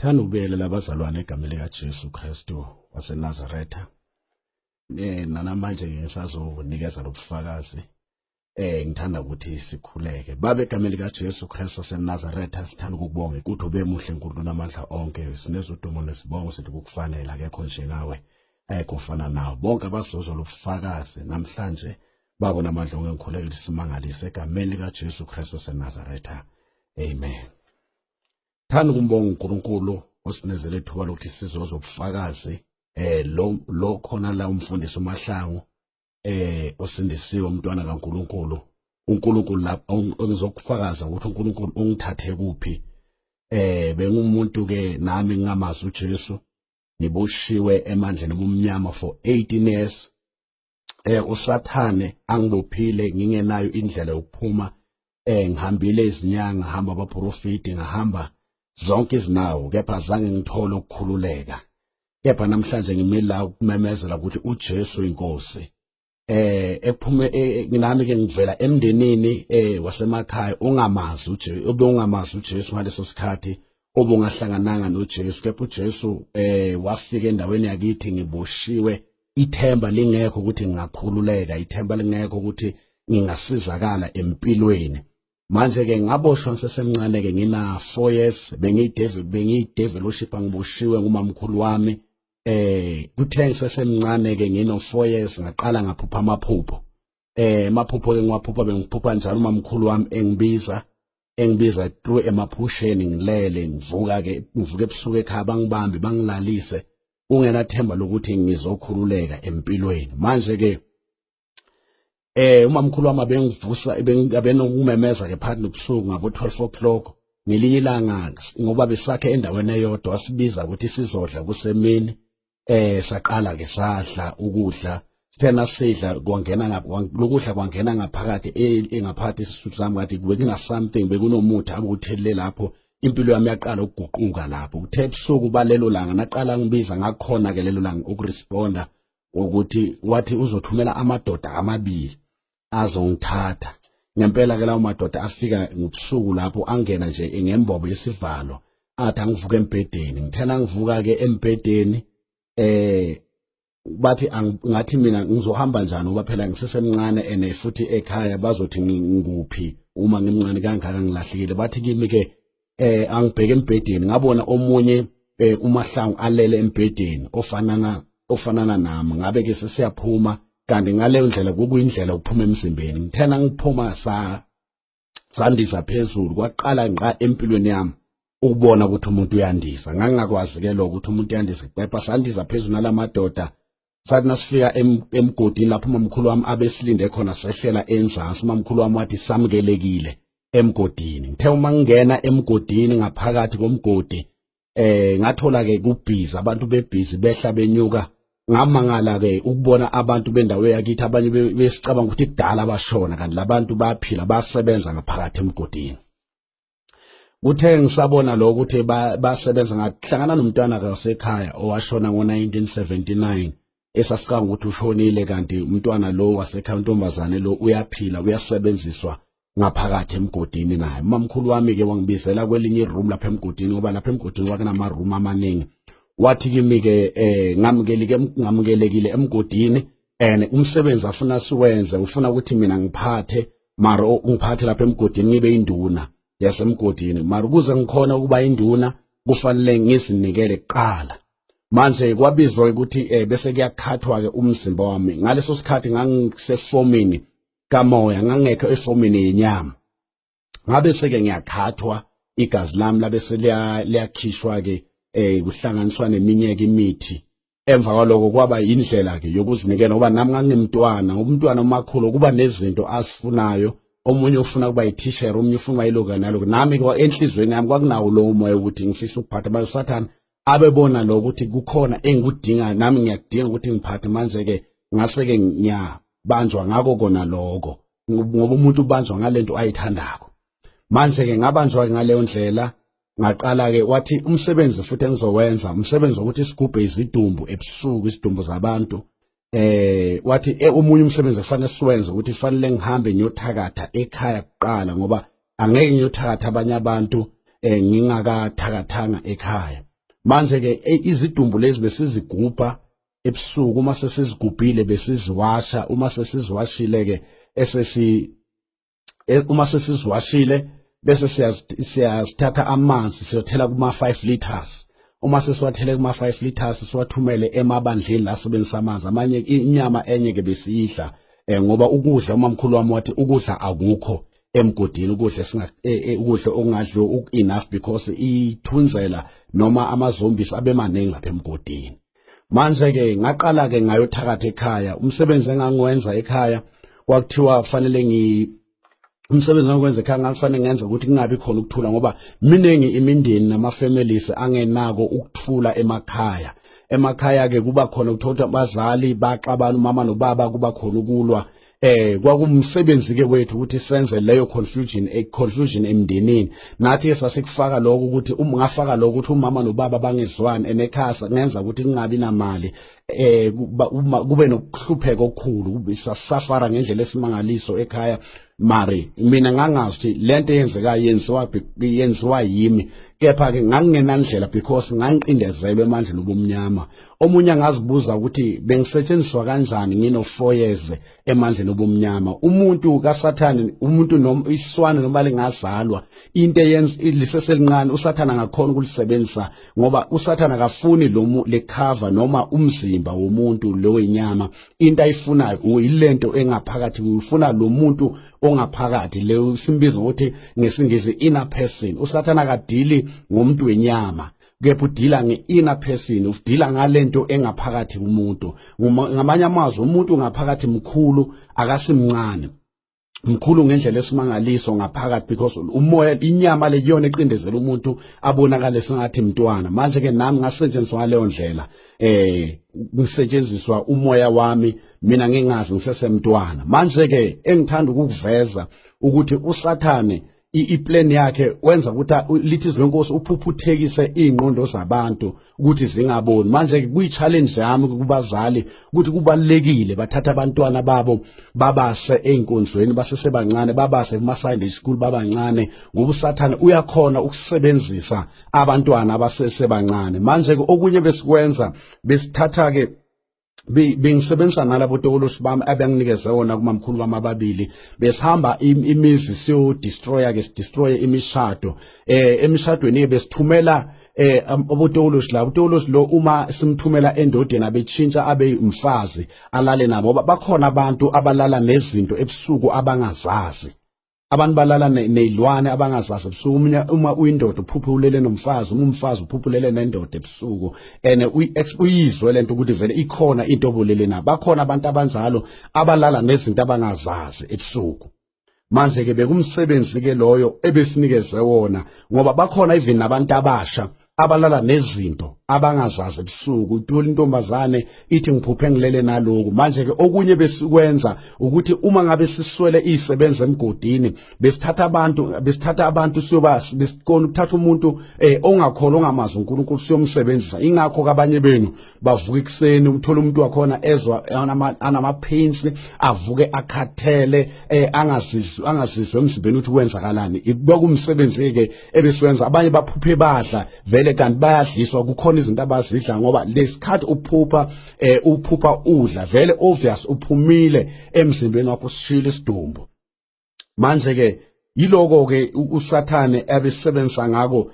Thanda ukubuyela abazalwane egameni likaJesu Kristu waseNazaretha. Nanamanje ngisazonikeza lobufakazi. Ngithanda ukuthi sikhuleke. Baba, egameni likaJesu Kristu waseNazaretha, sithanda ukukubonga ukuthi ube muhle nkulu namandla onke. Sinezudumo nesibongo sithi kukufanele, akekho njengawe. Ayekho ofana nawo. Bonke abazozwa lobufakazi namhlanje babo namandla onke, ngikhuleka ukuthi simangalise egameni likaJesu Kristu waseNazaretha. Amen. Thanda ukumbonga uNkulunkulu osinezele ithuba lokuthi sizozwa ubufakazi lo khona la umfundisi uMahlangu osindisiwe, umntwana kaNkulunkulu. uNkulunkulu lapha ngizokufakaza ukuthi uNkulunkulu ungithathe kuphi. Bengumuntu ke nami ngingamazi uJesu, ngiboshiwe emandleni obumnyama for 18 years. Usathane angibophile, ngingenayo indlela yokuphuma. Ngihambile izinyanga, ngahamba abaprofiti, ngahamba zonke izinawo, kepha azange ngithole ukukhululeka. Kepha namhlanje ngimile la ukumemezela ukuthi uJesu inkosi. Ephume nami ke ngivela emndenini wasemakhaya ungamazi uJesu, ube ungamazi uJesu ngaleso sikhathi, obungahlangananga noJesu. Kepha uJesu wafika endaweni yakithi ngiboshiwe, ithemba lingekho ukuthi ngingakhululeka, ithemba lingekho ukuthi ngingasizakala empilweni. Manje ke ngaboshwa ngisesemncane ke, ngina 4 years, bengiyi-devil, bengiyi-devil worship, ngiboshiwe ngumamkhulu wami. Kuthe ngisesemncane ke, ngino 4 years, ngaqala ngaphupha amaphupho. Amaphupho ke ngiwaphupha, bengiphupha njalo umamkhulu wami engibiza through emaphusheni. Ngilele, ngivuka ke, ngivuka ebusuku ekhaya, bangibambe bangilalise, kungenathemba lokuthi ngizokhululeka empilweni. Manje ke umamkhulu wami abengivusa, abenokumemeza ke phakathi nobusuku ngabo 12 o'clock ngelinye ilanga, ngoba besakhe endaweni eyodwa. Wasibiza ukuthi sizodla kusemini. Saqala ke sadla ukudla. Sithe nasidla, kwangena lokudla, kwangena ngaphakathi, engaphakathi isisuthu sami, kathi bekuna something, bekunomuthi abukuthelele lapho. Impilo yami yaqala ukuguquka lapho. Kuthe ebusuku balelo langa naqala ngibiza, ngakhona ke lelo langa ukuresponda ukuthi wathi uzothumela amadoda amabili azongithatha. Ngempela ke lawo madoda afika ngobusuku lapho, angena nje ngembobo yesivalo, athi angivuka embhedeni. Ngithena ngivuka ke embhedeni, bathi ngathi mina ngizohamba njani, ngoba phela ngisesemncane ene futhi ekhaya bazothi ngikuphi uma ngimncane kangaka, ngilahlekile. Bathi kimi ke angibheke embhedeni, ngabona omunye uMahlangu alele embhedeni ofanana nami. Ngabe ke sesiyaphuma, kanti ngaleyo ndlela kukuyindlela ukuphuma emzimbeni. Ngithena ngiphuma, sa sandiza phezulu. Kwaqala ngqa empilweni yami ukubona ukuthi umuntu uyandiza. Ngangingakwazi ke lokho ukuthi umuntu uyandiza, kepha sandiza phezulu nalamadoda. Sathi nasifika emgodini lapho umamkhulu wami abesilinde khona, sehlela enzansi. Umamkhulu wami wathi samukelekile emgodini. Ngithe uma ngingena emgodini, ngaphakathi komgodi, ngathola ke kubhizi, abantu bebhizi behla benyuka. Ngamangala ke ukubona abantu bendawo yakithi, abanye besicabanga ukuthi kudala bashona, kanti labantu baphila, basebenza ngaphakathi emgodini. Kuthe ngisabona lokho ukuthi basebenza, ngahlangana nomntwana wasekhaya owashona ngo-1979, esasicabanga ukuthi ushonile, kanti umntwana lo wasekhaya, untombazane lo, uyaphila, uyasebenziswa ngaphakathi emgodini naye. Umamkhulu wami ke wangibizela kwelinye iroom lapha emgodini, ngoba lapha emgodini kwakunama room amaningi. Wathi kimi ke ngamukelike, ngamukelekile emgodini, and umsebenzi afuna siwenze, ufuna ukuthi mina ngiphathe, mara ungiphathe lapha emgodini, ngibe induna yasemgodini. Mara ukuze ngikhona ukuba induna, kufanele ngizinikele kuqala. Manje kwabizwa ukuthi bese kuyakhathwa ke umzimba wami. Ngaleso sikhathi ngangisefomini kamoya, ngangekho efomini yenyama. Ngabe seke ngiyakhathwa, igazi lami labe seliyakhishwa ke, kuhlanganiswa neminye imithi. Emva kwaloko kwaba indlela ke yokuzinikela, ngoba nami ngangimntwana, ngoba umntwana umakhulu kuba nezinto asifunayo. Omunye ufuna ukuba yithishere, omunye ufuna ukuba yiloku naloku. Nami enhliziyweni yami kwakunawo lowo moya ukuthi ngifisa ukuphatha. Manje uSathane abebona lo ukuthi kukhona engikudingayo, nami ngiyakudinga ukuthi ngiphathe. Manje ke ngase ke ngiyabanjwa ngako kona lokho, ngoba umuntu ubanjwa ngalento ayithandako. Manje ke ngabanjwa ngaleyo ndlela. Ngaqala ke, wathi umsebenzi futhi engizowenza umsebenzi wokuthi sigubhe izidumbu ebusuku, izidumbu zabantu. Wathi omunye umsebenzi efanele siwenze ukuthi fanele ngihambe ngiyothakatha ekhaya kuqala, ngoba angeke ngiyothakatha abanye abantu ngingakathakathanga ekhaya. Manje ke izidumbu lezi besizigubha ebusuku, uma sesizigubhile besiziwasha, uma sesiziwashile ke esesi uma sesiziwashile bese siyazithatha amanzi siyothela kuma 5 liters. Uma sesiwathele kuma 5 liters siwathumele emabandleni la sebenzisa amanzi. Amanye inyama enye ke besiyidla, ngoba ukudla, umamkhulu wami wathi ukudla akukho emgodini, ukudla singa ukudla okungadliwa enough because ithunzela noma ama-zombies abemaningi lapha emgodini. Manje ke ngaqala ke ngayothakatha ekhaya. Umsebenzi engangiwenza ekhaya kwakuthiwa fanele ngi umsebenzi engikwenza ekhaya ngakufanele ngenza ukuthi kungabi khona ukuthula, ngoba miningi imindeni nama-families angenako ukuthula emakhaya. Emakhaya ke kuba khona ukuthola abazali baxabana, umama nobaba, kuba khona ukulwa. Kwakumsebenzi ke wethu ukuthi senze leyo confusion emndenini. Nathi ke sasikufaka lokho ukuthi uma ngafaka lokho ukuthi umama nobaba bangezwani enekhaya, ngenza ukuthi kungabi namali, kube nokuhlupheka okukhulu, sasafara ngendlela esimangaliso ekhaya. Mari mina ngangazi ukuthi lento eyenzekayo yenziwa yimi, kepha ke ngangingenandlela because ngangiqindezelwe emandleni obumnyama. Omunye angazibuza ukuthi bengisetshenziswa kanjani ngino 4 years emandleni obumnyama. Umuntu kaSathane, umuntu noma iswane noma lingazalwa, into eyenza liseselincane, uSathane angakhona ukulisebenzisa, ngoba uSathane akafuni lo le cover noma umzimba womuntu lo wenyama. Into ayifunayo uyilento engaphakathi, ufuna lo muntu ongaphakathi, le simbiza ukuthi ngesingisi inner person. USathane akadili ngomuntu wenyama, kepha udila nge-inner person, udila ngalento engaphakathi kumuntu. Ngamanye amazwi, umuntu ngaphakathi mkhulu, akasimncane, mkhulu ngendlela esimangaliso ngaphakathi, because umoya, inyama le iyona eqindezela umuntu abonakale sengathi mntwana. Manje ke nami ngasetshenziswa ngaleyo ndlela, ngisetshenziswa umoya wami mina ngingazi, ngisesemntwana. Manje ke engithanda ukukuveza ukuthi uSathane iplan yakhe wenza ukuthi, lithi izwi lenkosi, uphuphuthekise ingqondo zabantu ukuthi zingaboni. Manje kuyi challenge yami kubazali ukuthi kubalekile bathatha abantwana babo babase einkonzweni basesebancane, babase kuma Sunday school babancane, ngoba uSathane uyakhona ukusebenzisa abantwana abasesebancane. Manje ke okunye besikwenza, besithatha ke, bengisebenzisa nalabo tokoloshi bami abenginikeze wona kumamkhulu bami ababili, besihamba imizi siyo destroyer ke, sidestroy imishado. Emishadweni besithumela ubutokoloshi la, ubutokoloshi lo uma simthumela endodeni abetshintsha abe umfazi alale nabo, ngoba bakhona abantu abalala nezinto ebusuku abangazazi. Abantu balala nezilwane abangazazi ebusuku. Uma uyindoda uphuphe ulele nomfazi, uma umfazi uphuphe ulele nendoda ebusuku, and uyizwe lento ukuthi vele ikhona into obulele nabo. Bakhona abantu abanjalo abalala nezinto abangazazi ebusuku. Manje ke bekumsebenzi ke loyo ebesinikeze wona, ngoba bakhona even nabantu abasha abalala nezinto abangazazi ebusuku. Uthola intombazane ithi ngiphuphe ngilele naloku. Manje ke okunye besikwenza ukuthi uma ngabe siswele izisebenza emgodini, besithatha abantu siyoba besikona ukuthatha umuntu ongakholwa, ongamazi uNkulunkulu, siyomsebenzisa. Ingakho kabanye benu bavuka ekuseni, uthola umuntu wakhona ezwa anama pains, avuke akhathele, angazizwa emzimbeni ukuthi kwenzakalani. Kwakumsebenzi ke ebesiwenza. Abanye baphuphe badla vele, kanti bayadliswa, kukhona izinto abazidla, ngoba lesikhathi uphupha udla vele, obvious uphumile emzimbeni wakho, usishilo isidumbu. Manje ke yiloko ke uSathane abesebenzisa ngako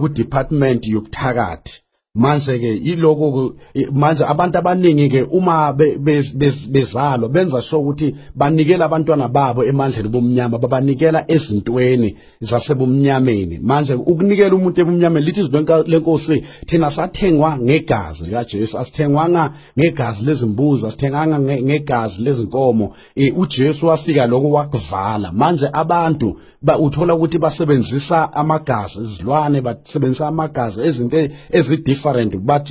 ku department yokuthakathi. Manje ke yiloko manje abantu abaningi ke uma bezalwa benza sure ukuthi banikela abantwana babo emandleni bomnyama, babanikela ezintweni zasebumnyameni. Manje ukunikela umuntu ebumnyameni, lithi izwi lenkosi, thina sathengwa ngegazi likaJesu, asithengwanga ngegazi lezimbuzi, asithenganga ngegazi lezinkomo. UJesu wafika lokho wakuvala. Manje abantu uthola ukuthi basebenzisa amagazi izilwane, basebenzisa amagazi ezinto ezi-different.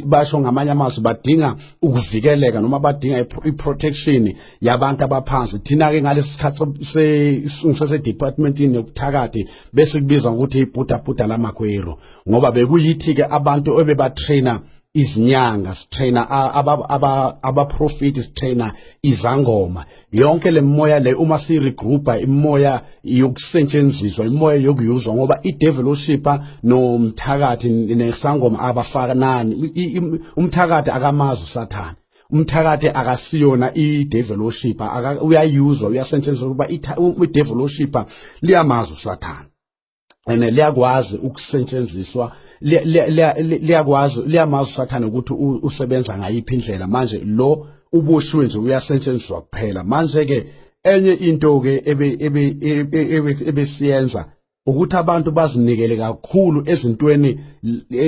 Basho ngamanye amazwi badinga ukuvikeleka noma badinga i-protection yabantu abaphansi. Thina-ke ngalesi sikhathi ngisese-departmentini yobuthakathi bese kubiza ngokuthi ibhudabhuda lamakhwero, ngoba bekuyithi-ke abantu ebebatrainer. izinyanga, sitraina abaprofeti, sitraina izangoma. Yonke le moya le, uma siregroupa imoya yokusetshenziswa, imoya yokuyuzwa, ngoba i-devil worshiper nomthakathi nesangoma abafanani. Umthakathi akamazi uSathane, umthakathi akasiyona i-devil worshiper, uyayuzwa, uyasetshenziswa, kuba i-devil worshiper liyamazi uSathane and liyakwazi ukusetshenziswa, liyakwazi, liyamazi uSathane ukuthi usebenza ngayiphi indlela. Manje lo uboshiwe nje, uyasetshenziswa kuphela. Manje ke enye into ke ebe ebe ebesiyenza ukuthi abantu bazinikele kakhulu ezintweni,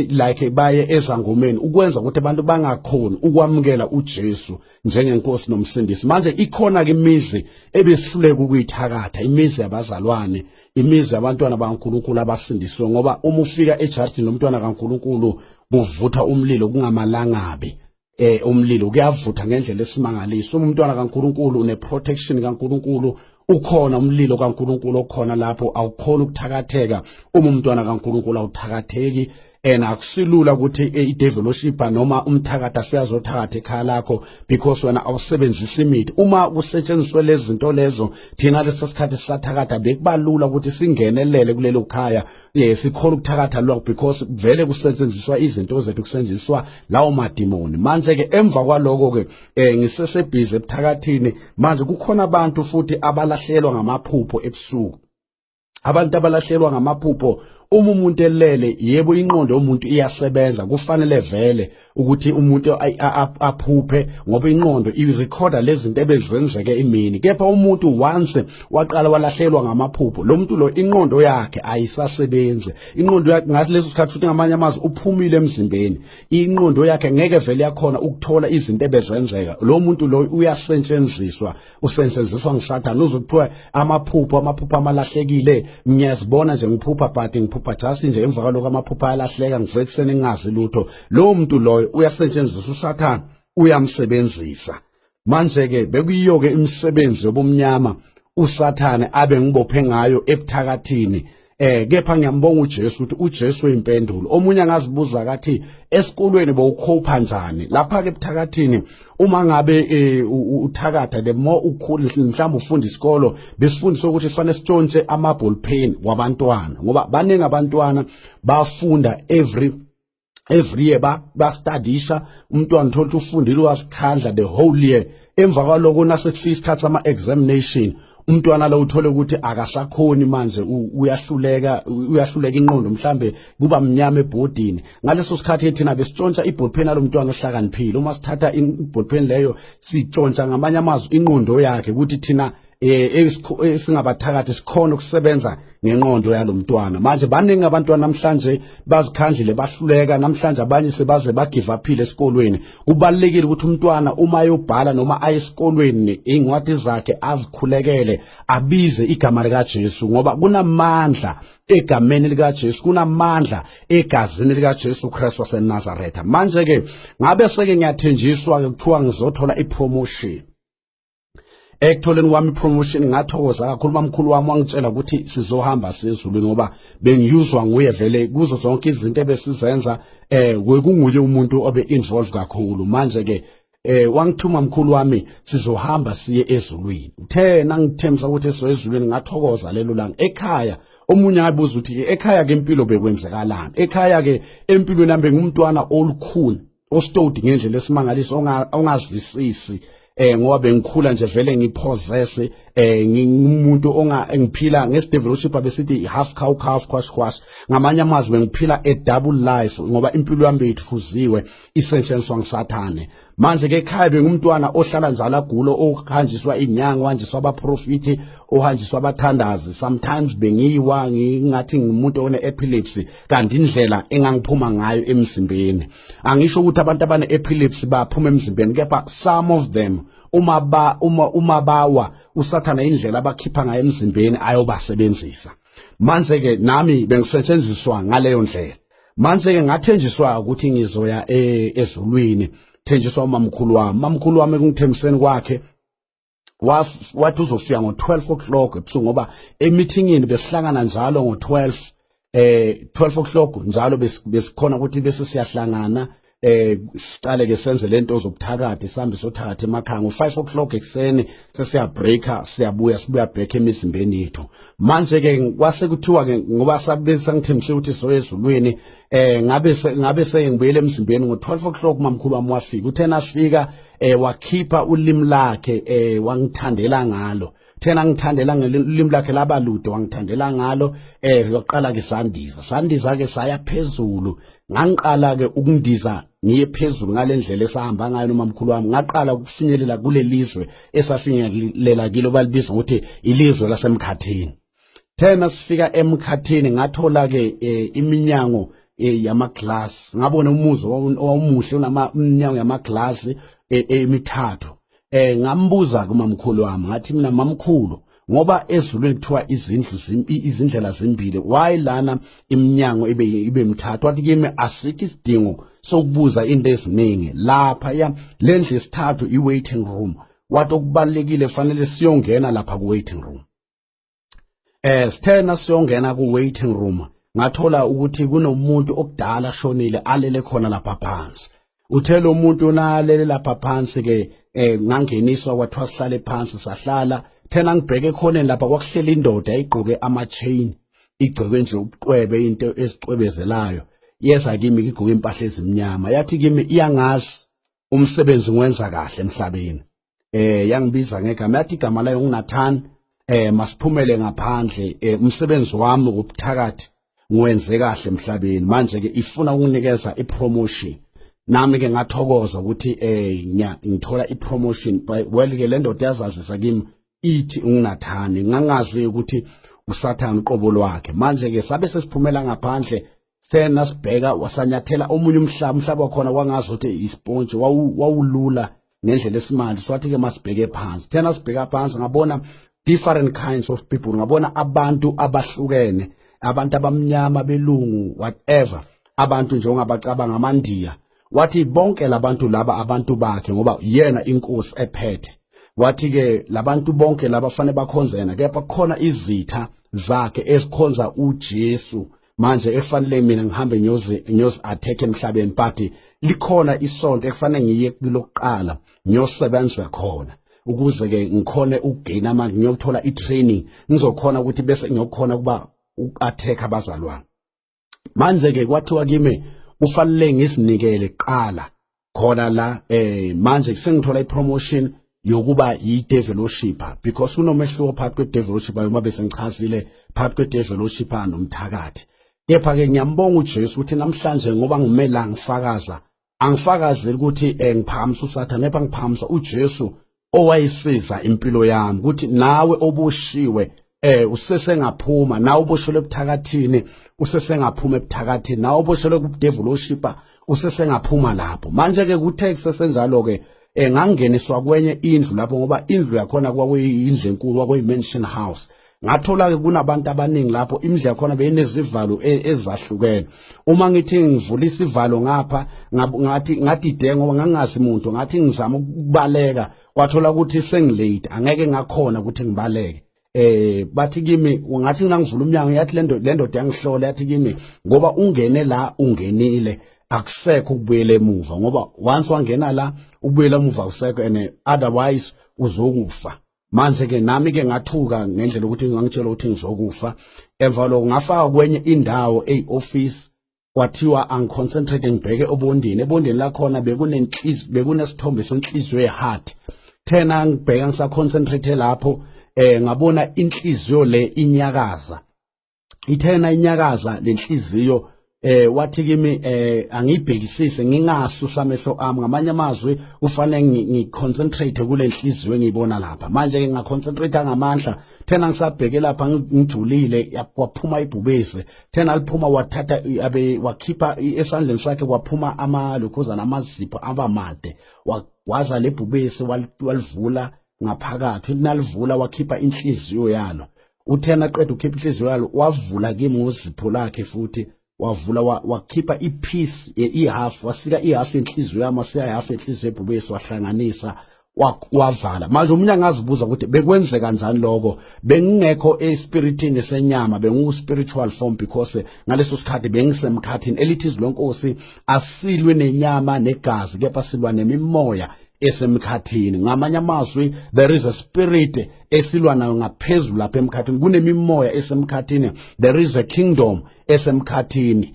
like baye ezangomeni, ukwenza ukuthi abantu bangakhoni ukwamukela uJesu njengenkosi nomsindisi. Manje ikhona ke imizi ebesihluleka ukuyithakatha, imizi yabazalwane, imizi yabantwana bakaNkulunkulu abasindisiwe, ngoba uma ufika ejardini lomntwana kaNkulunkulu kuvutha umlilo kungamalangabi, umlilo kuyavutha ngendlela esimangaliso. Uma umntwana kaNkulunkulu une protection kaNkulunkulu, ukhona umlilo kaNkulunkulu okhona lapho, awukhona ukuthakatheka. Uma umntwana kaNkulunkulu awuthakatheki, and akusilula ukuthi i-devil worshiper noma umthakathi aseyazothakatha ekhaya lakho, because wena awusebenzisi imithi. Uma kusetshenziswe lezi zinto lezo, thina leso sikhathi sisathakatha, bekubalula ukuthi singenelele kulelo khaya, sikhona ukuthakatha lokho, because vele kusetshenziswa izinto zethu, kusetshenziswa lawo madimoni. Manje ke emva kwaloko ke, ngisesebhizi ebuthakathini. Manje kukhona abantu futhi abalahlelwa ngamaphupho ebusuku. Abantu abalahlelwa ngamaphupho, uma umuntu elele, yebo, inqondo yomuntu iyasebenza, kufanele vele ukuthi umuntu aphuphe, ngoba inqondo irecorda lezi zinto ebezenzeke imini. Kepha umuntu once waqala walahlelwa ngamaphupho, lo muntu lo inqondo yakhe ayisasebenzi. Inqondo yakhe ngathi leso sikhathi, futhi ngamanye amazwi, uphumile emzimbeni, inqondo yakhe ngeke vele yakhona ukuthola izinto ebezenzeka. Lo muntu lo uyasetshenziswa, usetshenziswa nguSathane. Uzokuthiwa amaphupho, amaphupho amalahlekile, ngiyazibona nje ngiphupha, but ngiphupha just nje, emva kwalokho amaphupho ayalahleka, ngivuka ekuseni ngingazi lutho. Lowo muntu loyo uyasetshenziswa, uSathane uyamsebenzisa. Manje ke bekuyiyo ke imisebenzi yobumnyama uSathane abe ngibophe ngayo ebuthakathini. Kepha ngiyambonga uJesu ukuthi uJesu uyimpendulo. Omunye angazibuza kathi esikolweni bowukhopha njani lapha ke ebuthakathini? Uma ngabe uthakatha, the more ukhula, mhlawumbe ufunda isikolo, besifundisa ukuthi sifanele sitshontshe ama ball pen wabantwana, ngoba baningi abantwana bafunda every year, ba bastadisha. Umntwana uthola ukuthi ufundile, wasikhandla the whole year, emva kwaloko nasekufika isikhathi sama examination, umntwana lo uthole ukuthi akasakhoni manje, uyahluleka, uyahluleka, inqondo mhlambe kuba mnyama ebhodini. Ngaleso sikhathi thina besitshontsha iball pen alomntwana ohlakaniphile. Uma sithatha iball pen leyo, sitshontsha ngamanye amazwi inqondo yakhe, ukuthi thina esingabathakathi sikhona ukusebenza ngenqondo yalomntwana. Manje baningi abantwana namhlanje bazikhandlile, bahluleka namhlanje, abanye sebaze bagive uphile esikolweni. Kubalekile ukuthi umntwana uma ayobhala noma aye esikolweni, incwadi zakhe azikhulekele, abize igama lika Jesu, ngoba kunamandla egameni lika Jesu, kunamandla egazini lika Jesu Christ waseNazaretha. Manje ke ngabe seke ngiyathenjiswa ke, kuthiwa ngizothola ipromotion. Ekutholeni kwami ipromotion ngathokoza kakhulu. Mamkhulu wami wangitshela ukuthi sizohamba sezulwini, ngoba bengiyuzwa nguye vele kuzo zonke izinto ebesizenza, kunguye umuntu obe involved kakhulu. Manje ke wangithuma mkhulu wami, sizohamba siye ezulwini. Uthe nangithembisa ukuthi sizoya ezulwini, ngathokoza lelo langa. Ekhaya omunye abuza ukuthi ekhaya ke impilo bekwenzekalani? Ekhaya ke empilweni yami bengumntwana olukhuni, ostodi ngendlela esimangaliso, ongazwisisi, ngoba bengikhula nje vele ngipossess, ngingumuntu onga ngiphila ngesidevil worship, besithi half cow, half quash quash. Ngamanye amazwi bengiphila a double life, ngoba impilo yami beyithuziwe, isetshenziswa ngisathane. Manje ke ekhaya bengumntwana ohlala njalo agulo, ohanjiswa inyanga, ohanjiswa abaprofiti, ohanjiswa abathandazi. Sometimes bengiyiwa ngingathi ngimuntu one epilepsy, kanti indlela engangiphuma ngayo emzimbeni. Angisho ukuthi abantu abane epilepsy baphuma emzimbeni, kepha some of them uma bawa, uSathana indlela abakhipha ngayo emzimbeni ayobasebenzisa. Manje ke nami bengisetshenziswa ngaleyo ndlela. Manje ke ngathenjiswa ukuthi ngizoya ezulwini, thenjiswa umamkhulu wami. Mamkhulu wami ekungithembiseni kwakhe wathi uzofika ngo-12 o'clock ebusuku, ngoba emeetingini besihlangana njalo ngo-12, 12 o'clock njalo, besikhona ukuthi bese siyahlangana. Siqale ke senze lento zobuthakathi, sihambe sothakatha emakhaya ngo-5 o'clock ekuseni, sesiya breaker, siyabuya, sibuya back emizimbeni yethu. Manje ke kwase kuthiwa ke ngoba sabe sangithembise ukuthi soye ezulwini, ngabe sengibuyele emzimbeni ngo-12 o'clock. Mamkhulu wami wafika, uthena afika wakhipha ulimi lakhe, wangithandela ngalo. Thena ngithandela ngelimi lakhe labalude, wangithandela ngalo. Yoqala ke sandiza, sandiza ke saya phezulu. Ngangiqala ke ukundiza ngiye phezulu ngalendlela esahamba ngayo nomamkhulu wami. Ngaqala ukufinyelela kulelizwe esafinyelela kilo, balibiza ukuthi ilizwe lasemkhathini. Thena sifika emkhathini, ngathola ke iminyango yama-glass. Ngabona umuzi owawumuhle, unama iminyango yama-glass emithathu. Ngambuza kumamkhulu wami, ngathi mina, "Mamkhulu, ngoba ezulwini kuthiwa izindlu izindlela zimbili, why lana iminyango ibe mithathu?" Wathi kimi, "Asikho isidingo sokubuza into eziningi lapha ya lendlu yesithathu, i-waiting room." Wathi okubalekile fanele siyongena lapha ku-waiting room. Sithena siyongena ku-waiting room, ngathola ukuthi kunomuntu okudala shonile alele khona lapha phansi. Uthe lo muntu nalele lapha phansi ke, ngangeniswa, kwathiwa sihlale phansi, sahlala. Thena ngibheke ekhoneni lapha, kwakuhleli indoda igqoke ama-chain, igcweke nje ubucwebe, into ezicwebezelayo. Yeza kimi igqoke impahla ezimnyama, yathi kimi iyangazi umsebenzi ngiwenza kahle emhlabeni. Yangibiza ngegama, yathi igama layo nguNathan, masiphumele ngaphandle, umsebenzi wami wobuthakathi ngiwenze kahle emhlabeni, manje ke ifuna ukunginikeza ipromotion. Nami ke ngathokoza ukuthi ngithola ipromotion. Well ke le ndoda yazazisa kimi ithi unguNathani, ngangazi ukuthi uSathane uqobo lwakhe. Manje ke sabe sesiphumela ngaphandle, sena sibheka, wasanyathela omunye umhlaba, umhlaba wakhona kwangazi ukuthi isponge, wawulula ngendlela esimanje. Swathi ke masibheke phansi, thena sibheka phansi, ngabona different kinds of people, ngabona abantu abahlukene, abantu abamnyama, belungu, whatever, abantu nje ongabacabanga, amandiya. Wathi bonke labantu laba abantu bakhe, ngoba yena inkosi ephethe. Wathi ke labantu bonke laba fanele bakhonze yena, kepha kukhona izitha zakhe ezikhonza uJesu. Manje ekufanele mina ngihambe ngiyozi attack emhlabeni, but likhona isonto ekufanele ngiye kulokuqala ngiyosebenza khona ukuze ke ngikhone ukugain amandla, ngiyothola i-training, ngizokhona ukuthi bese ngiyokhona ukuba uku-attack abazalwane. Manje ke kwathiwa kimi kufanele ngisinikele kuqala khona la. Manje sengithola ipromotion yokuba yi-devil worshipper, because kunomehluko phakathi kwe-devil worshipper, noma bese ngichazile phakathi kwe-devil worshipper nomthakathi. Kepha ke ngiyambonga uJesu ukuthi namhlanje ngoba ngimela ngifakaza, angifakazeli ukuthi ngiphakamisa uSathane, kepha ngiphakamisa uJesu owayisiza impilo yami, ukuthi nawe oboshiwe usesengaphuma, nawe oboshelwe ebuthakathini usesengaphuma ebuthakathini, nawe oboshelwe ku-devil worshipper usesengaphuma lapho. Manje ke kuthe kusesenjalo ke, ngangeniswa kwenye indlu lapho, ngoba indlu yakhona kwakuyindlu enkulu, kwakuyi-mansion house. Ngathola ke kunabantu abaningi lapho, indlu yakhona beyinezivalo ezahlukene. Uma ngithi ngivula isivalo ngapha, ngathi ngadide ngoba ngangazi muntu. Ngathi ngizama ukubaleka, kwathola ukuthi sengilate, angeke ngakhona ukuthi ngibaleke. Bathi kimi, ngathi ngangivula umnyango, yathi le ndoda yangihlola, yathi kimi, ngoba ungene la, ungenile, akusekho ukubuyela emuva, ngoba once wangena la, ukubuyela emuva akusekho and otherwise uzokufa. Manje ke nami ke ngathuka ngendlela ukuthi ngangitshela ukuthi ngizokufa. Emva lokho ngafaka kwenye indawo eyi-office, kwathiwa angiconcentrate ngibheke obondeni. Ebondeni lakhona bekunenhliziyo, bekunesithombe senhliziyo yeheart. Thena ngibheka, ngisaconcentrate lapho, ngabona inhliziyo le inyakaza. Ithena inyakaza lenhliziyo, wathi kimi angiyibhekisise, ngingasusa amehlo ami. Ngamanye amazwi kufanele ngiconcentrate kule nhliziyo engiyibona lapha. Manje ke ngaconcentrate ngamandla. Thena ngisabheke lapha ngijulile, kwaphuma ibhubesi. Thena liphuma, wathatha abe wakhipha esandleni sakhe, kwaphuma amalokhuzana, amazipho abamade, wagwaza lebhubesi, walivula ngaphakathi. Nalivula, wakhipha inhliziyo yalo. Uthena aqeda ukhipha inhliziyo yalo, wavula kimi ngozipho lakhe futhi, wavula, wakhipha ipiece, ihalf, wasika ihalf yenhliziyo yami, wasika ihalf yenhliziyo yebhubesi, wahlanganisa. Wavala. Manje umunye angazibuza ukuthi bekwenzeka kanjani lokho. Bengingekho espiritini senyama, bengu spiritual form, because ngaleso sikhathi bengisemkhathini. Elithi izwi lenkosi, asilwe nenyama negazi, kepha silwa nemimoya esemkhathini. Ngamanye amazwi, there is a spirit esilwa nayo ngaphezulu lapha emkhathini. Kunemimoya esemkhathini, there is a kingdom esemkhathini,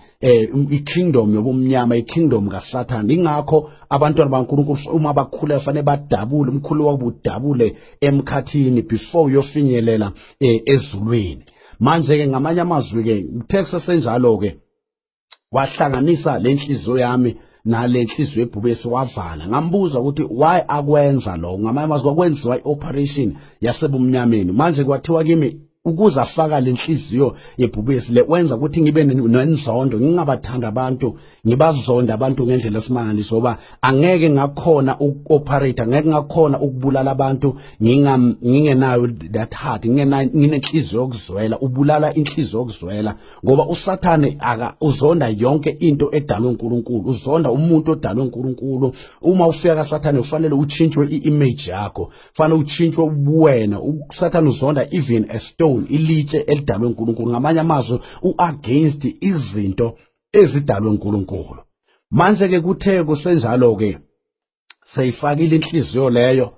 ikingdom yobumnyama, ikingdom kaSathane. Ingakho abantwana baNkulunkulu uma bakhula kufanele badabule umkhulu wabo, udabule emkhathini before uyofinyelela ezulwini. Manje ke, ngamanye amazwi ke, kuthe kusesenjalo ke, wahlanganisa lenhliziyo yami nale nhliziyo ebhubesi, wavala. Ngambuza ukuthi why akwenza lo. Ngamanye amazwi, kwakwenziwa i-operation yasebumnyameni. Manje kwathiwa kimi ukuze afaka lenhliziyo yebhubesi le, wenza ukuthi ngibe nenzondo, ngingabathanda abantu, ngibazonda abantu ngendlela esimangaliso, ngoba angeke ngakhona uku-operate, angeke ngakhona ukubulala abantu ngingenayo that heart, ngingenayo, nginenhliziyo yokuzwela. Ubulala inhliziyo yokuzwela, ngoba uSathane aka uzonda yonke into edalwe uNkulunkulu, uzonda umuntu odalwe uNkulunkulu. Uma ufika kaSathane, kufanele uchintshwe i-image yakho, fanele uchintshwe ubuwena. USathane uzonda even a stone, ilitshe elidalwe uNkulunkulu. Ngamanye amazwi, u-against izinto ezidalwe uNkulunkulu. Manje ke, kuthe kusenjalo ke, seyifakile inhliziyo leyo,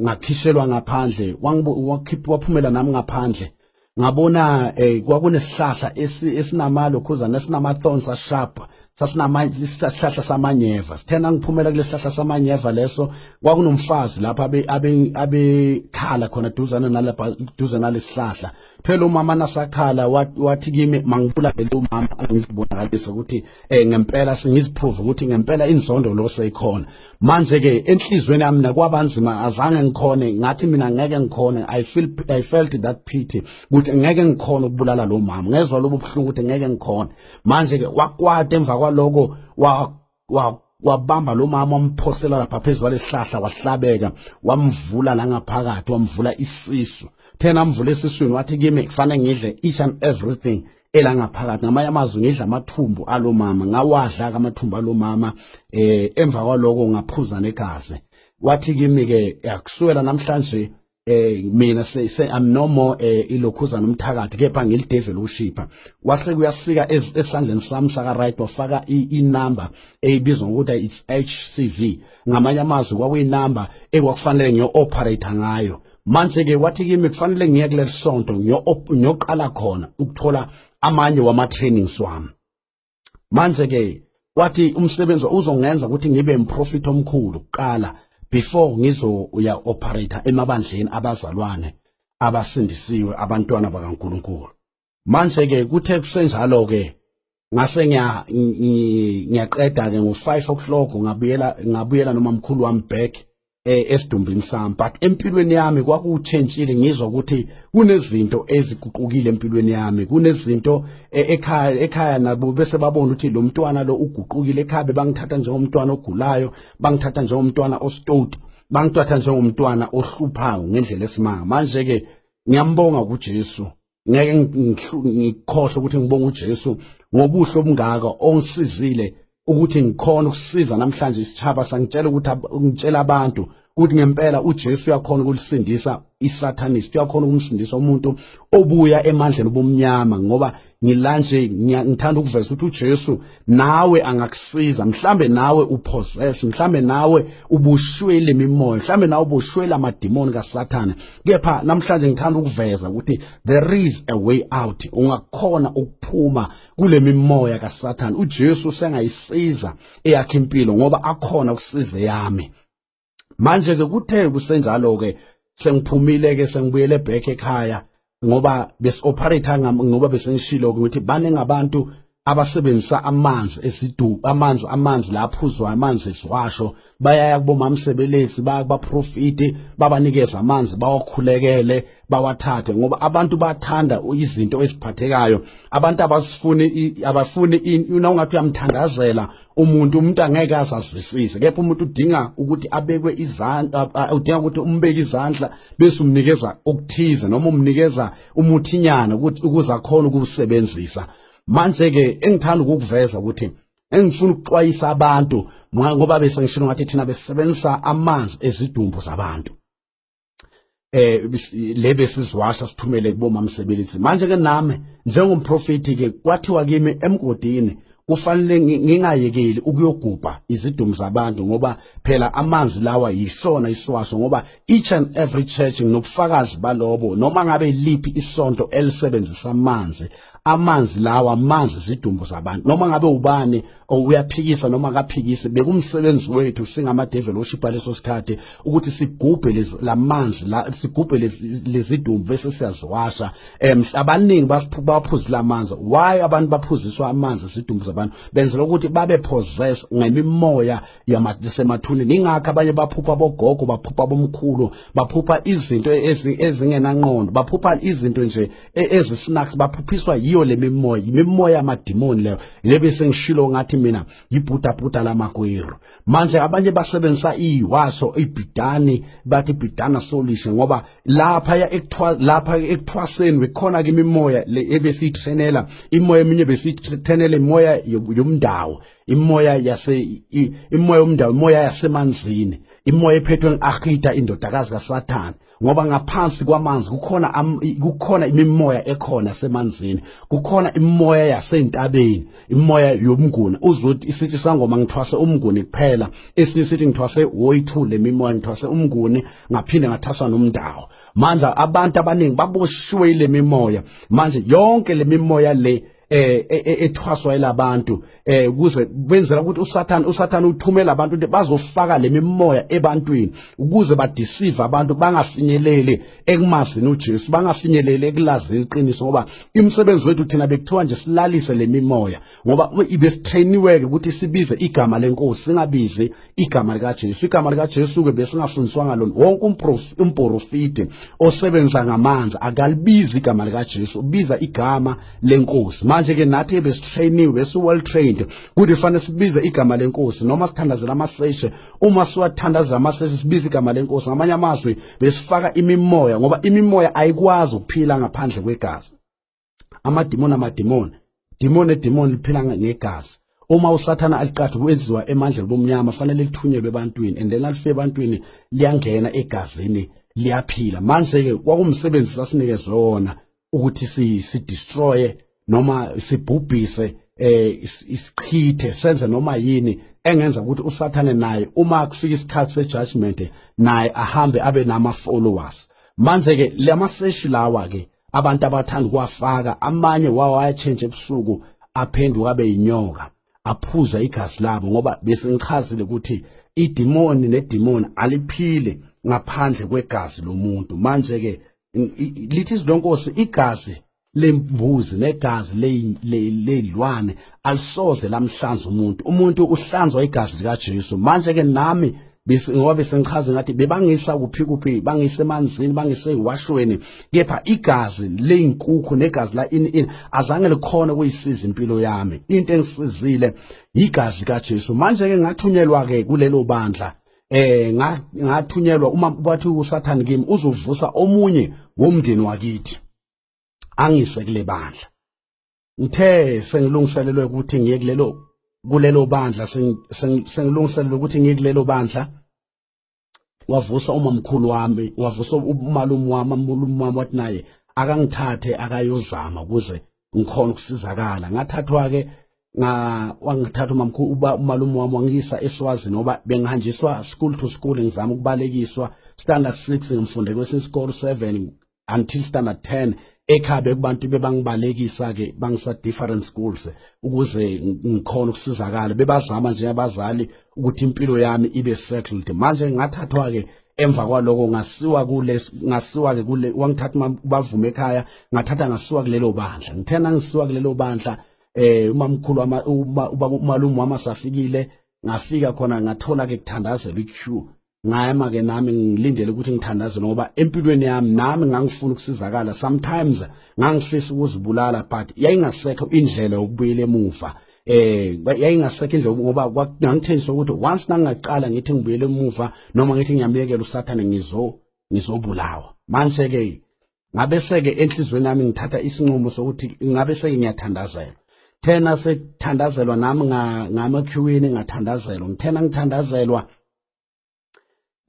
ngakhishelwa ngaphandle, wakhipha, waphumela nami ngaphandle. Ngabona kwakunesihlahla esinamalokhuzana, esinama thorns asharp, sasinama isihlahla samanyeva. Sithena ngiphumela kulesihlahla samanyeva leso, kwakunomfazi lapha abe abekhala khona duzane nalapha, duze nalesihlahla. Phela umama nasakhala, wathi kimi mangibulale lo mama, angizibonakalisa ukuthi ngempela sengiziprove ukuthi ngempela inzondo lo seyikhona. Manje ke, enhlizweni yami nakwabanzima, azange ngikhone. Ngathi mina ngeke ngikhone. I felt that pity ukuthi ngeke ngikhone ukubulala lo mama. Ngezwa lobo buhlungu ukuthi ngeke ngikhone. Manje ke wakwata. Emva kwaloko wa wa wabamba lo mama, wamphosela lapha phezu kwalesihlahla, wahlabeka, wamvula la ngaphakathi, wamvula isisu. Thena amvula esiswini, wathi kimi kufanele ngidle each and everything ela ngaphakathi. Ngamanye amazwi, ngidla amathumbu alo mama. Ngawadla ke amathumbu alo mama. Emva kwaloko ngaphuza negazi. Wathi kimi ke, akusukela namhlanje mina se I'm no more ilokhuza nomthakathi, kepha ngilidevil worshipper. Wase kuyasika esandleni sami saka right, wafaka inumber eyibizwa ngokuthi it's HCV. Ngamanye amazwi, kwakuyinumber ekwakufanele ngiyo operate ngayo. Manje ke wathi kimi kufanele ngiye kuleli sonto, ngiyoqala khona ukuthola amanye wama trainings wami. Manje ke wathi umsebenzi uzongenza ukuthi ngibe umprofit omkhulu kuqala before ngizoya operate emabandleni abazalwane abasindisiwe, abantwana bakaNkulunkulu. Manje ke kuthe kusenjalo ke, ngase ngiyaqeda ke ngo5 o'clock, ngabuyela noma mkhulu wami back esidumbini sami. But empilweni yami kwakuchentshile. Ngizwa ukuthi kunezinto eziguqukile empilweni yami, kunezinto ekhaya nabo bese babona ukuthi lo mntwana lo uguqukile. Ekhaya bebangithatha njengomntwana ogulayo, bangithatha njengomntwana ostout, bangithatha njengomntwana ohluphayo ngendlela esimanga. Manje ke ngiyambonga kuJesu. Ngeke ngikhohle ukuthi ngibonga uJesu ngobuhle obungaka ongisizile ukuthi ngikhona ukusiza namhlanje isitshaba. Sangitshela ukuthi ngitshela abantu ukuthi ngempela uJesu uyakhona ukulisindisa isatanist, uyakhona ukumsindisa umuntu obuya emandleni obumnyama, ngoba ngilanje ngithanda ukuveza ukuthi uJesu nawe angakusiza. Mhlambe nawe upossess, mhlambe nawe ubushwele imimoya, mhlambe nawe ubushwele amadimoni kaSathane, kepha namhlanje ngithanda ukuveza ukuthi there is a way out. Ungakhona ukuphuma kule mimoya kaSathane. uJesu sengayisiza eyakhe impilo, ngoba akhona ukusiza yami. Manje ke kuthe kusenjalo ke, sengiphumile ke, sengibuyele back ekhaya, ngoba besi-operate, ngoba besengishilo ukuthi baningi abantu abasebenzisa amanzi esidu, amanzi laphuzwa, amanzi esiwasho. Bayaya kubomamsebelesi, baya kubaprofiti, babanikeza amanzi, bawakhulekele, bawathathe, ngoba abantu bathanda izinto eziphathekayo. Abantu abasifuni, abafuni una ungathi uyamthandazela umuntu angeke azazwisise, kepha umuntu udinga ukuthi abekwe izandla, udinga ukuthi umbeke izandla bese umnikeza okuthize noma umnikeza umuthinyana ukuthi ukuze akhone ukuwusebenzisa. Manje ke, engithanda ukukuveza ukuthi Engifuna ukuxwayisa abantu ngoba bese ngishilo ngathi thina besebenzisa amanzi ezidumbu zabantu. Le besiziwasha sithumele kubomamsebenzi. Manje ke nami njengomprofeti ke kwathiwa kimi emgodini kufanele ngingayekeli ukuyogubha izidumbu zabantu, ngoba phela amanzi lawa yisona iswaso, ngoba each and every church nginobufakazi balobo, noma ngabe liphi isonto elisebenzisa amanzi, amanzi lawa amanzi izidumbu zabantu, noma ngabe ubani uyaphikisa noma akaphikisi, bekumsebenzi wethu singama-devil worshipper leso sikhathi ukuthi sigubhe lamanzi la, sigubhe lezidumbu bese siyaziwasha. Abaningi baphuzile amanzi. Why abantu baphuziswa amanzi izidumbu zabantu? Benzela ukuthi babe possess ngemimoya yasemathuneni. Ingakho abanye baphupha bogogo, baphupha bomkhulu, baphupha izinto ezingenangqondo, baphupha izinto nje ezisnacks, baphuphiswa yiyo le mimoya, imimoya yamadimoni leyo. Lebe sengishilo ngathi mina yibhudabhuda lamagweru. Manje abanye basebenzisa iwaso ibhidani, bathi ibhidana solution, ngoba lapha lapha ekuthwaseni bekhona ke imimoya le ebesiyitrenela, imoya eminye besiyitrenela imoya yomndawo, imoya yase imoya yomndawo, imoya yasemanzini, imoya ephethwe ngi-Ahita indodakazi kaSathane, ngoba ngaphansi kwamanzi kukhona imimoya ekhona semanzini, kukhona imimoya yasentabeni, imoya yomnguni. Uzothi isithi sangoma ngithwase umnguni kuphela, esinye sithi ngithwase woyi-2 le mimoya, ngithwase umnguni ngaphinde ngathaswa nomndawo. Manje abantu abaningi baboshiwe ile mimoya. Manje yonke le mimoya le ethwaswa elabantu ukuze benzela ukuthi uSathane uthumela abantu ukuthi bazofaka le mimoya ebantwini ukuze badeceive abantu bangafinyeleli ekumazini uJesu, bangafinyeleli ekulazini iqiniso, ngoba imisebenzi wethu thina bekuthiwa nje silalise le mimoya, ngoba ibesitrainiwe ukuthi sibize igama lenkosi, singabizi igama likaJesu. Igama likaJesu ke besingafundiswanga lona. Wonke umprofiti osebenza ngamanzi akalibizi igama likaJesu, ubiza igama lenkosi. Manje ke nathi besitrainiwe, besi well trained ukuthi fanele sibize igama lenkosi noma sithandazela amaseshe. Uma siwathandazela amaseshe sibize igama lenkosi. Ngamanye amazwi besifaka imimoya, ngoba imimoya ayikwazi ukuphila ngaphandle kwegazi. Amadimoni, amadimoni, dimoni edimoni liphila ngegazi. Uma uSathana aliqatha kwenziwa emandleni bomnyama, fanele lithunyelwe ebantwini, and then alifike ebantwini liyangena egazini liyaphila. Manje ke kwakumsebenzi sasinikezwe wona ukuthi si destroy noma sibhubhise, isichithe, senze noma yini engenza ukuthi uSathane naye uma kufika isikhathi sejudgment naye ahambe abe nama followers. Manje ke lamaseshi lawa ke abantu abathanda ukuwafaka, amanye wawo ayachange ebusuku aphenduka abe yinyoka, aphuza igazi labo, ngoba bese ngichazile ukuthi idimoni nedimoni aliphile ngaphandle kwegazi lomuntu. Manje ke lithi izwi lenkosi, igazi lembuzi negazi leyilwane alisoze lamhlanza umuntu, umuntu uhlanzwa igazi likaJesu. Manje ke nami ngoba bese ngichaze ngathi bebangisa kuphi kuphi, bangise emanzini, bangise eziwashweni, kepha igazi leyinkukhu negazi la ini ini azange likhona kuyisiza impilo yami. Into engisizile igazi kaJesu. Manje ke ngathunyelwa ke kulelo bandla, ngathunyelwa uma bathi uSathane kimi uzovusa omunye womndeni wakithi angise kule bandla. Ngithe sengilungiselelwe ukuthi ngiye kulelo bandla, sengilungiselelwe ukuthi ngiye kulelo bandla, wavusa umamkhulu wami, wavusa umalume wami, umalume wami wathi naye akangithathe akayozama ukuze ngikhona ukusizakala. Ngathathwa ke wangithatha umamkhulu, umalume wami wangiyisa eSwazini, ngoba bengihanjiswa school to school ngizama ukubalekiswa. Standard 6 ngifunde kwesinye isikole, 7 until standard 10 ekhaya bekubantu bebangibalekisa ke bangisa different schools ukuze ngikhona ukusizakala. Bebazama nje abazali ukuthi impilo yami ibe settled. Manje ngathathwa ke emva kwaloko ngasiwa kule, ngasiwa ke kule, wangithatha bavume ekhaya, ngathatha ngasiwa kulelo bandla. Ngithe ngisiwa kulelo bandla, umamkhulu umalume wami asafikile, ngafika khona ngathola ke kuthandazela iqueue. Ngayama ke nami ngilindele ukuthi ngithandazele, ngoba empilweni yami nami ngangifuna ukusizakala. Sometimes ngangifisa ukuzibulala, but yayingasekho indlela yokubuyela emuva. Yayingasekho indlela, ngoba ngangithenjiswa ukuthi once nangingaqala ngithi ngibuyele emuva noma ngithi ngiyamyekela uSathane ngizobulawa. Manje ke ngabe seke enhlizweni yami ngithatha isinqumo sokuthi ngabe seke ngiyathandazela. Thena sekuthandazelwa nami ngama queuini, ngathandazelwa. Ngithena ngithandazelwa,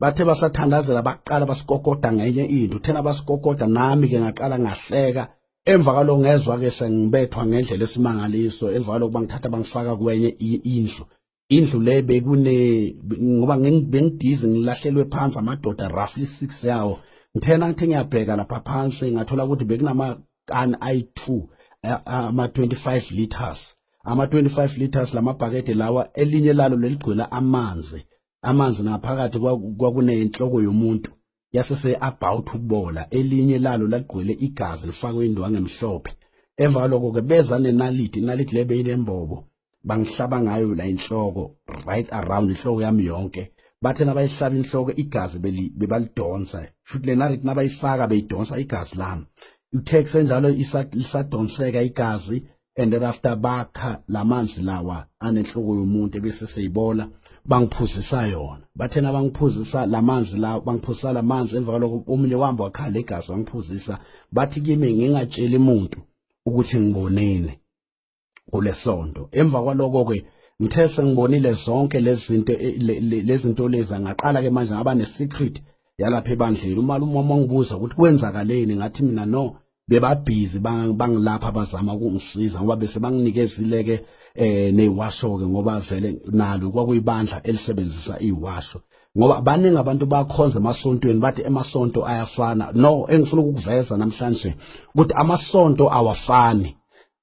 bathe basathandazela baqala basikokoda ngenye into. Thena basikokoda, nami ke ngaqala ngahleka. Emva kwaloko ngezwa ke sengibethwa ngendlela esimangaliso. Emva kwaloko bangithatha bangifaka kwenye indlu. Indlu le bekune ngoba bengidizi, ngilahlelwe phansi amadoda roughly 6 yawo. Ngithena ngithi ngiyabheka lapha phansi, ngathola ukuthi bekunama can ayi-2 ama-25 liters, ama-25 liters lamabhakede lawa. Elinye lalo leligcwele amanzi, amanzi ngaphakathi kwakunenhloko yomuntu yasese about ukubola. Elinye lalo lagcwele igazi lifakwe indwangu emhlophe. Emva kwaloko ke beza nenaliti. Inaliti le beyinembobo, bangihlaba ngayo la inhloko, right around inhloko yami yonke. Bathe nabayihlaba inhloko, igazi bebalidonsa futhi le naliti nabayifaka beyidonsa igazi lami. Uthe kusenjalo lisadonseka igazi, and thereafter bakha lamanzi lawa anenhloko yomuntu ebese seyibola, bangiphuzisa yona. Bathe nabangiphuzisa lamanzi lawa, bangiphuzisa lamanzi. Emva kwaloko omunye wahamba wakhala igazi, wangiphuzisa. Bathi kimi ngingatsheli umuntu ukuthi ngiboneni kulesonto. Emva kwaloko ke ngithe sengibonile zonke lezi zinto, lezi zinto lezi, ngaqala ke manje ngaba ne-secret yalapha ebandleni. Umalume wami wangibuza ukuthi kwenzakaleni, ngathi mina no, bebabhizi bangilapha bazama ukungisiza ngoba bese banginikezile ke neyiwasho ke, ngoba vele nalo kwakuyibandla elisebenzisa iwasho, ngoba baningi abantu bakhonza emasontweni, bathi emasonto ayafana. No, engifuna ukukuveza namhlanje ukuthi amasonto awafani,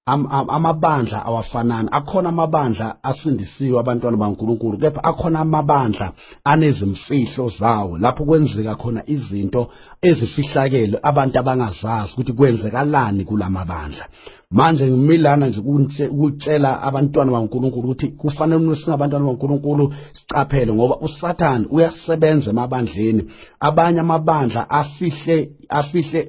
amabandla awafanani. Akhona amabandla asindisiwe abantwana baNkulunkulu, kepha akhona amabandla anezimfihlo zawo lapho kwenzeka khona izinto ezifihlakele abantu abangazazi ukuthi kwenzekalani kulamabandla. Manje ngimilana nje ukutshela abantwana baNkulunkulu ukuthi kufanele singabantwana baNkulunkulu sicaphele, ngoba uSathane uyasebenza emabandleni. Abanye amabandla afihle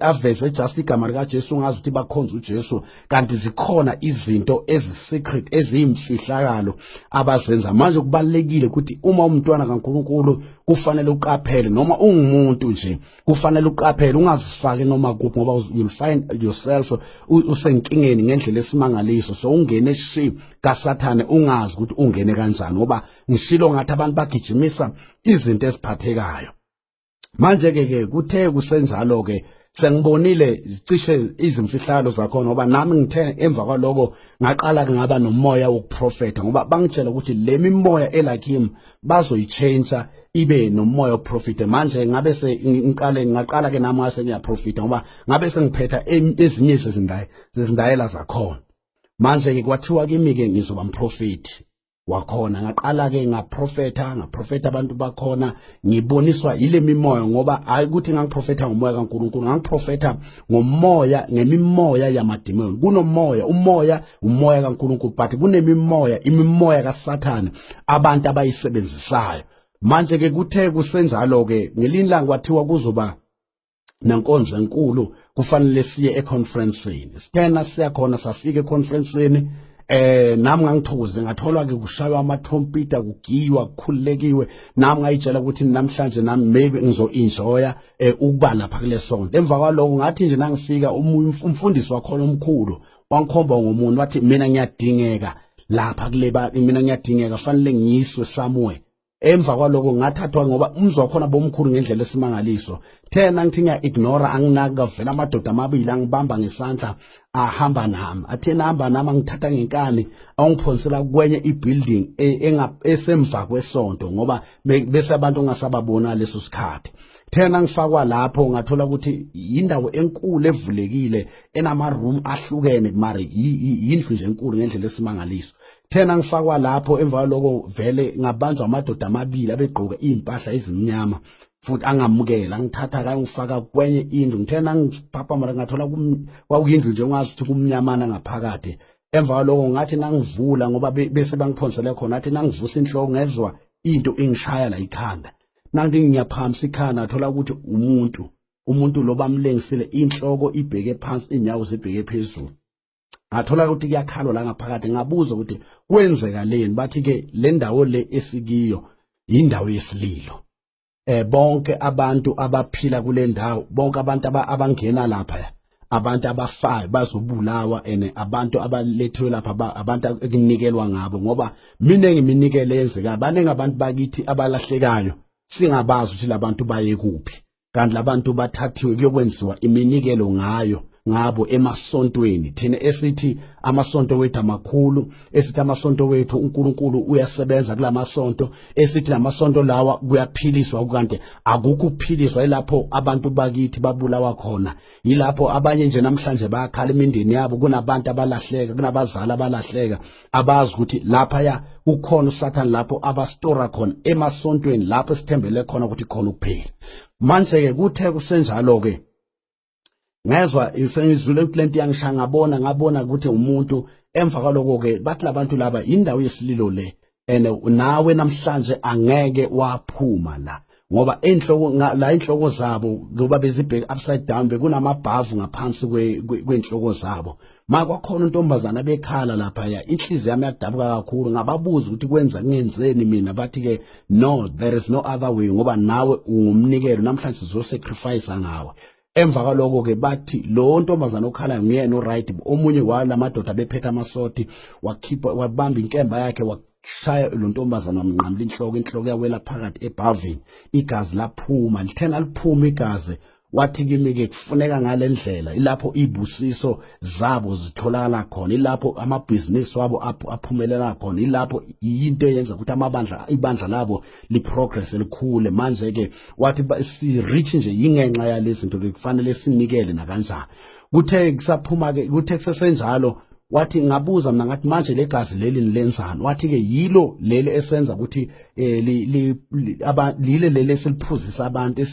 aveze just igama likaJesu, ungazi ukuthi bakhonza uJesu, kanti zikhona izinto ezi-secret, eziyimfihlakalo abazenza. Manje kubalulekile ukuthi uma umntwana kaNkulunkulu kufanele uqaphele, noma ungumuntu nje kufanele uqaphele, ungazifaki noma kuphi, ngoba you'll find yourself usenkingeni ngendlela esimangaliso, so ungene shi kaSathane ungazi ukuthi ungene kanjani, ngoba ngishilo ngathi abantu bagijimisa izinto eziphathekayo. Manje ke kuthe kusenjalo ke sengibonile cishe izimfihlalo zakhona, ngoba nami ngithe emva kwaloko ngaqala ke ngaba nomoya wokuprofetha, ngoba bangitshela ukuthi le mimoya elakim bazoyichange ibe nomoya wokuprofetha. Manje ngabe se ngiqale ngaqala ke nami ngase ngiyaprofetha, ngoba ngabe sengiphetha ezinye zezindayela zakhona. Manje ke kwathiwa kimi ke ngizoba umprofeti wakhona. Ngaqala ke ngaprofetha abantu bakhona, ngiboniswa yile mimoya, ngoba hayi ukuthi ngangiprofetha ngomoya kaNkulunkulu, ngangiprofetha ngomoya ngemimoya yamadimoni. Kunomoya, umoya umoya kaNkulunkulu, but kunemimoya, imimoya kaSathane abantu abayisebenzisayo. Manje ke kuthe kusenjalo ke ngelinye ilanga kwathiwa kuzoba nenkonzo enkulu, kufanele siye econferenceini. Sithena siyakhona, safika econferenceini, nami ngangithokoze, ngatholwa ke kushaywa amatrompita, kugiywa, kukhululekiwe. Nami ngayitshela ukuthi namhlanje nami maybe ngizo enjoya ukuba lapha kule sonto. Emva kwaloko ngathi nje nangifika, umfundisi wakhona omkhulu wangikhomba ngomuntu, wathi mina ngiyadingeka lapha kule, mina ngiyadingeka, fanele ngiyiswe somewhere. Emva kwaloko ngathathwa, ngoba umzi wakhona bomkhulu ngendlela esimangaliso. Thena ngithi ngiya-ignora, anginaki, kavela amadoda amabili angibamba ngesandla, ahamba nami. Athena ahamba nami, angithatha ngenkani, awungiphonsela kwenye i-building esemva kwesonto, ngoba bese abantu ongasababona leso sikhathi. Thena ngifakwa lapho, ngathola ukuthi indawo enkulu evulekile enama-room ahlukene, mari yindlu nje enkulu ngendlela esimangaliso. Thena ngifakwa lapho, emva kwaloko vele ngabanjwa amadoda amabili abegqoke iy'mpahla ezimnyama futhi, angamukela, angithatha kayongifaka kwenye indlu. Ngithena ngiphaphama, ngathola kwakuyindlu nje ungazi ukuthi kumnyamana ngaphakathi. Emva kwaloko ngathi nangivula, ngoba bese bangiphonsele khona, ngathi nangivusa inhloko ngezwa into ingishaya la ikhanda. Nanti ngiyaphamisa ikhanda, ngathola ukuthi umuntu lo bamlengisile, inhloko ibheke phansi, inyawo zibheke phezulu. Ngathola ukuthi kuyakhalwa la ngaphakathi. Ngabuza ukuthi kwenzeka leni, bathi ke le ndawo le esikiyo indawo yesililo, bonke abantu abaphila kule ndawo, bonke abantu abangena lapha Abantu abafayo bazobulawa and abantu abalethiwe lapha, abantu ekunikelwa ngabo, ngoba miningi iminikelo eyenzekayo. Baningi abantu bakithi abalahlekayo, singabazi ukuthi labantu baye kuphi, kanti labantu bathathiwe kuyokwenziwa iminikelo ngayo ngabo emasontweni. Thina esithi amasonto wethu amakhulu, esithi amasonto wethu uNkulunkulu uyasebenza kulamasonto, esithi lamasonto lawa kuyaphiliswa, kanti akukho ukuphiliswa. Ilapho abantu bakithi babulawa khona, yilapho abanye nje namhlanje bayakhala imindeni yabo. Kunabantu abalahleka, kunabazali abalahleka, abazi ukuthi lapha ya kukhona uSathane, lapho abastora khona emasontweni, lapho sithembele khona ukuthi khona ukuphila. Manje ke kuthe kusenjalo ke, ngezwa sengizwile ukuthi lento iyangishaya. Ngabona ukuthi umuntu. Emva kwaloko ke bathi labantu laba indawo yesililo le, and nawe namhlanje angeke waphuma la, ngoba inhloko la, inhloko zabo ngoba bezibheke upside down, bekunamabhavu ngaphansi kwenhloko zabo. Ma kwakhona untombazana bekhala lapha ya, inhliziyo yami yadabuka kakhulu. Ngababuza ukuthi kwenza ngenzeni mina, bathi ke no, there is no other way, ngoba nawe ungumnikelo, namhlanje sizosacrifice ngawe. Emva kwaloko ke bathi lo ntombazana okhalayo nguyena oright. Omunye walamadoda bephethe amasword wakhipha, wabamba inkemba yakhe, washaya lo ntombazana, wamnqamula inhloko. Inhloko yawela phakathi ebhavini, igazi laphuma. Lithena liphuma igazi, wathi kimi-ke kufuneka ngale ndlela, ilapho izibusiso zabo zitholakala khona, ilapho amabhizinisi wabo aphumelela khona, ilapho yinto eyenza ukuthi amabandla, ibandla labo liprogress, likhule. Manje-ke wathi si-rich nje yingenxa yalezi zinto, kufanele sinikele nakanjani. Kuthe kusaphuma-ke, kuthe kusesenjalo, wathi, ngabuza mina ngathi manje legazi leli nilenzani? Wathi ke yilo leli esenza ukuthi li lile leli esiliphuzisa abantu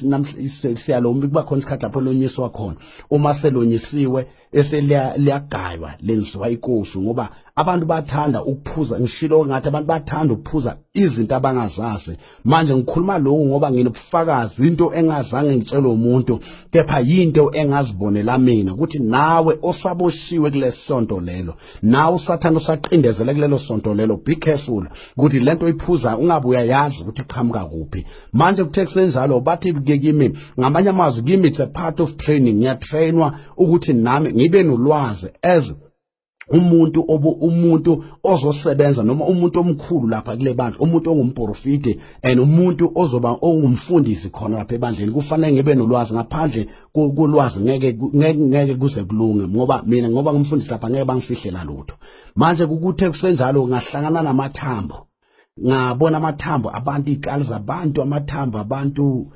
siyalombi. Kuba khona isikhathi lapho lonyiswa khona, uma selonyisiwe eseliyagaywa, lenziwa ikofi, ngoba abantu bathanda ukuphuza. Ngishilo ngathi abantu bathanda ukuphuza izinto abangazazi. Manje ngikhuluma lokhu ngoba nginobufakazi, into engazange ngitshelwe umuntu, kepha yinto engazibonela mina, ukuthi nawe osaboshiwe kulesonto lelo, nawe uSathane usaqindezele kulelo sonto lelo, be careful ukuthi lento oyiphuza ungabe uyayazi ukuthi iqhamuka kuphi. Manje kuthe kusenjalo, bathi ke kimi, ngamanye amazwi kimi, it's a part of training, ngiyatrainwa ukuthi nami ngibe nolwazi as umuntu obu umuntu ozosebenza noma umuntu omkhulu lapha kule bandla, umuntu ongumprofiti and umuntu ozoba ongumfundisi khona lapha ebandleni. Kufanele ngibe nolwazi. Ngaphandle kolwazi ngeke kuze kulunge, ngoba mina ngoba ngumfundisi lapha ngeke bangifihlela lutho. Manje kukuthe kusenjalo, ngahlangana namathambo, ngabona amathambo abantu, izikali zabantu, amathambo abantu,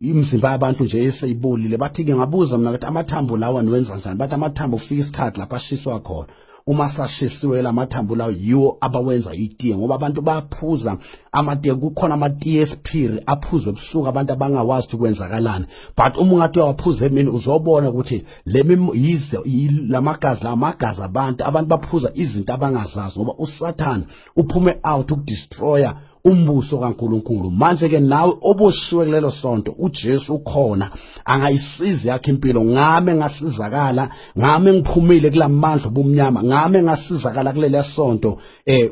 imizimba yabantu nje eseyibolile. Bathi-ke, ngabuza mina ukuthi amathambo lawa niwenza njani? Bathi amathambo kufika isikhathi lapho ashiswa khona. Uma sashisiwe la mathambo lawo, yiwo abawenza itiye, ngoba abantu bayaphuza amatiye. Kukhona amatiye esiphiri aphuzwe ebusuku, abantu abangawazi ukuthi kwenzakalani, but uma ungathi uyawaphuza emini uzobona ukuthi le yize lamagazi, la magazi abantu. Abantu baphuza izinto abangazazi, ngoba uSathane uphume out ukudestroya umbuso kaNkuluNkulu. Manje ke nawe oboshiwe kulelo sonto, uJesu ukhona, angayisiza yakhe impilo. Ngame ngasizakala, ngame ngiphumile kulamandla obumnyama, ngame ngasizakala kuleli sonto.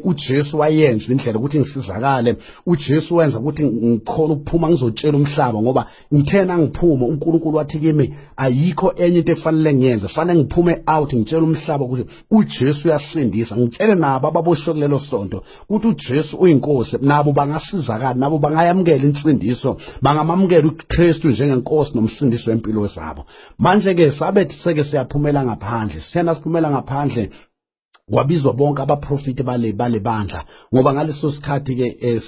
uJesu wayenza indlela ukuthi ngisizakale. uJesu wenza ukuthi ngikhona ukuphuma ngizotshela umhlaba, ngoba ngithena ngiphuma, uNkulunkulu wathi kimi ayikho enye into ekufanele ngiyenze, fanele ngiphume out ngitshela umhlaba ukuthi uJesu uyasindisa, ngitshele nabo ababoshwe kulelo sonto ukuthi uJesu uyinkosi, nabo bangasizakala, nabo bangayamukela insindiso, bangamamukela uKristu njengenkosi nomsindisi wempilo zabo. Manje ke sabe seke siyaphumela ngaphandle, sithena siphumela ngaphandle, kwabizwa bonke abaprofiti bale bandla, ngoba ngaleso sikhathi ke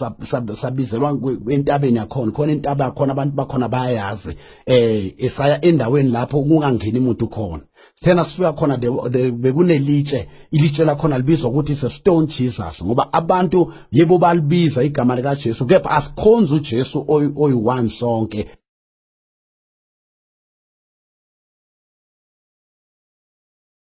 sabizelwa entabeni yakhona, khona intaba yakhona abantu bakhona bayayazi. Esaya endaweni lapho kungangeni umuntu khona. Sithena sifika khona, bekunelitshe, ilitshe lakhona libizwa ukuthi it's a stone Jesus, ngoba abantu yebo balibiza igama likaJesu, kepha asikhonzi uJesu oyi-one sonke.